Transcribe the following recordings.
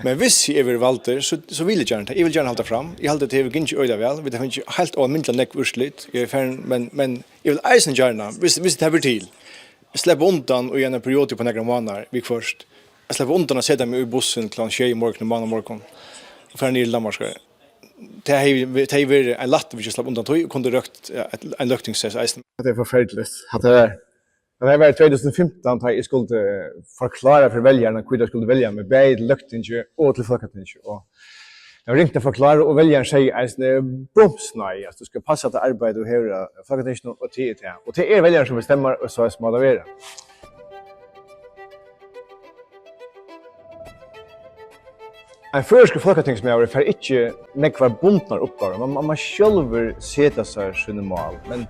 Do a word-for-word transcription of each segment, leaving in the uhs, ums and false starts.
Men hvis eg verði valdur, so, so vil eg gjarna tað. Eg vil gjarna halda fram. Eg haldi, at tað hevur gingið øgiliga væl. Vit hava fingið heilt óalmindiliga nógv úrslit. Eg eri farin, men, men eg vil eisini gjarna, hvis, hvis tað ber til, sleppa undan í eina periodu upp á nakrar mánaðar viðhvørt. At sleppa undan at seta meg í bussin klokkan sjey í morgun, mánamorgun, og fara niður til Danmarkar. Tað hevði, tað hevði verið ein lætti, hvis eg slapp undan tí og kundi røkt, ja, eitt, ein løgtingssess eisini. Hatta er forferdiligt. Hatta er, hatta var tvey túsund og fimtan, tá eg skuldi forklára fyri veljarunum, hví teir skuldu velja meg, bæði til Løgtingið og til Fólkatingið. Og tað var ringt at forklára, og veljarin segði eisini, "Bums, nei, at tú skal passa tað arbeiði, tú hevur á Fólkatinginum, og tað er tað." Og tað er veljarin, sum bestemmar, og soleiðis má tað vera. Ein føroyskur fólkatingsmaður fær ikki nógvar bundnar uppgávur. Man, man má sjálvur seta sær síni mál, men,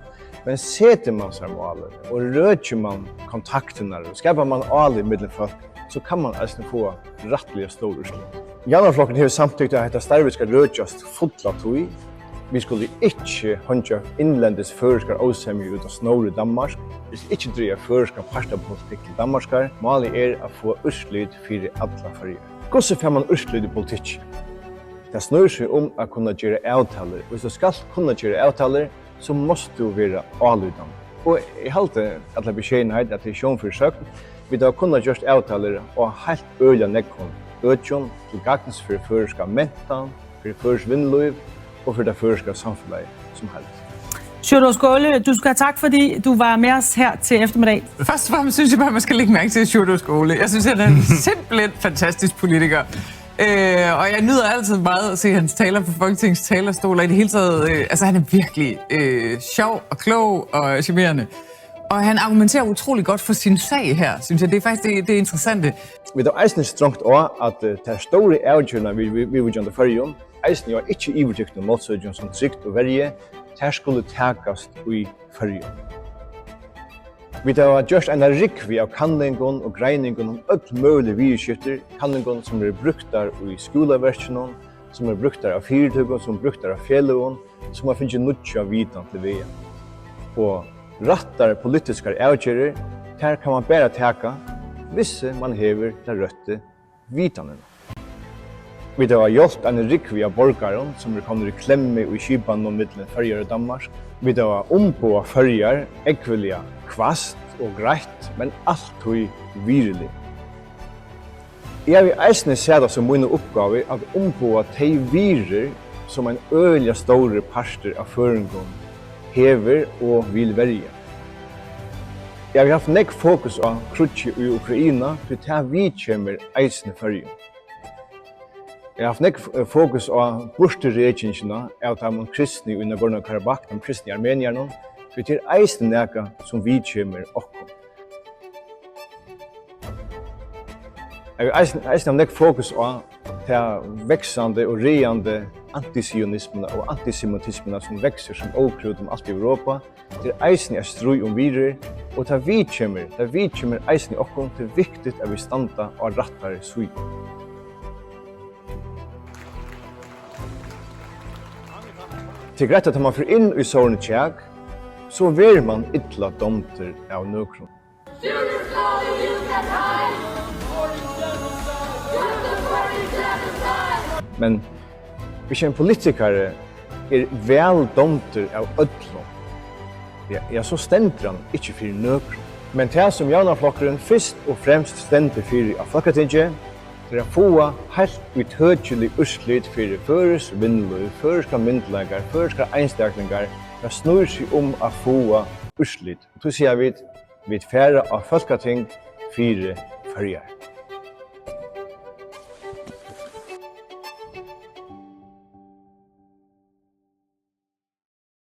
men setir man sær málini og røkir man kontaktirnar og skapar man álit millum fólk, so kann man eisini fáa rættiliga stór úrslit. Javnaðarflokkurin hevur samtykt, at hetta starvið skal røkjast fulla tíð. Vit skulu ikki heingja innlendis føroyskar ósemjur út á snór í Danmark. Vit skulu ikki draga føroyskan partapolitikk til Danmarkar. Málið er at fáa úrslit fyri allar Føroyar. Hvussu fær mann úrslit í politikki? Tað snýr seg um at kunna gera avtalur. Viss tú skalt kunna gera avtalur, so mást tú vera álítandi. Og eg haldi, alla beskeidenheit, at tað er sjón fyri søgn. Vit hava kunnað gjørt avtalur á heilt øgiliga nógvum økjum til gagns fyri føroyska mentan, fyri føroysk vinnulív og fyri tað føroyska samfelagið sum heild. Sjúrður Skaale, du skal have tak, fordi du var med os her til eftermiddag. Først og fremmest synes jeg bare, man skal lægge mærke til Sjúrður Skaale. Jeg synes, han er en simpelthen fantastisk politiker. Øh, og jeg nyder altid meget at se hans taler på Folketingets talerstol, og i det hele taget, øh, altså han er virkelig øh, sjov og klog og charmerende. Og han argumenterer utrolig godt for sin sag her, synes jeg. Det er faktisk det, det interessante. Vit hava eisini strongt á, at eh, tær stóru avgerðirnar við, við, viðvíkjandi Føroyum, eisini á ikki yvirtiknu málsøkjum sum trygd og verji, tær skulu takast í Føroyum. Vit hava gjørt eina rúgvu av kanningum og greiningum um øll møgulig viðurskifti, kanningum, sum eru brúktar í skúlaverkinum, sum eru brúktar av fyritøkum, sum eru brúktar av feløgum, sum hava fingið nýggja vitan til vega. Og rættar politiskar avgerðir, tær kann man bara taka, hvis man hevur ta røttu vitanina. Vit hava hjálpt eini rúgvu av borgarum, sum eru komnir í klemmu í skipanum millum Føroyar og Danmark. Vit hava umboðað Føroyar ógvuliga hvasst og greitt, men altíð virðiliga. Eg havi eisini sæð tað sum mína uppgávu at umboða tey virðir, sum ein øgiliga stórur partur av føroyingum hevur og vil verja. Eg havi havt nógv fokus á kríggið í Ukraina, tí tað viðkemur eisini Føroyum. Eg havi havt nógv, eh, fokus á burturrekingina av teimum kristnu í Nagorno-Karabakh, teimum kristnu armeniarunum, tí tað er eisini nakað, sum viðkemur okkum. Eg vil eisini, eisini hava nógv fokus á ta vaksandi og ræðandi antisionismuna og antisemitismuna, sum veksur sum ókrút um alt Europa. Tað er eisini eitt stríð um virðir, og tað viðkemur, tað viðkemur eisini okkum. Tað er viktigt, at vit standa á rættari síðu. Tað er greitt, at tá man fer inn í sovorðið kjak, so verður man illa dámdur av nøkrum. Men hvis ein politikari er væl dámdur av øllum, ja, ja, so stendur hann ikki fyri nøkrum. Men tað, sum Javnaðarflokkurin fyrst og fremst stendur fyri á Fólkatingi, er at fáa heilt ítøkilig úrslit fyri føroyskt vinnulív, føroyskar myndugleikar, føroyskar einstaklingar. Tað snýr seg um at fáa úrslit. Og tí siga vit, vit fara á Fólkating fyri Føroyar.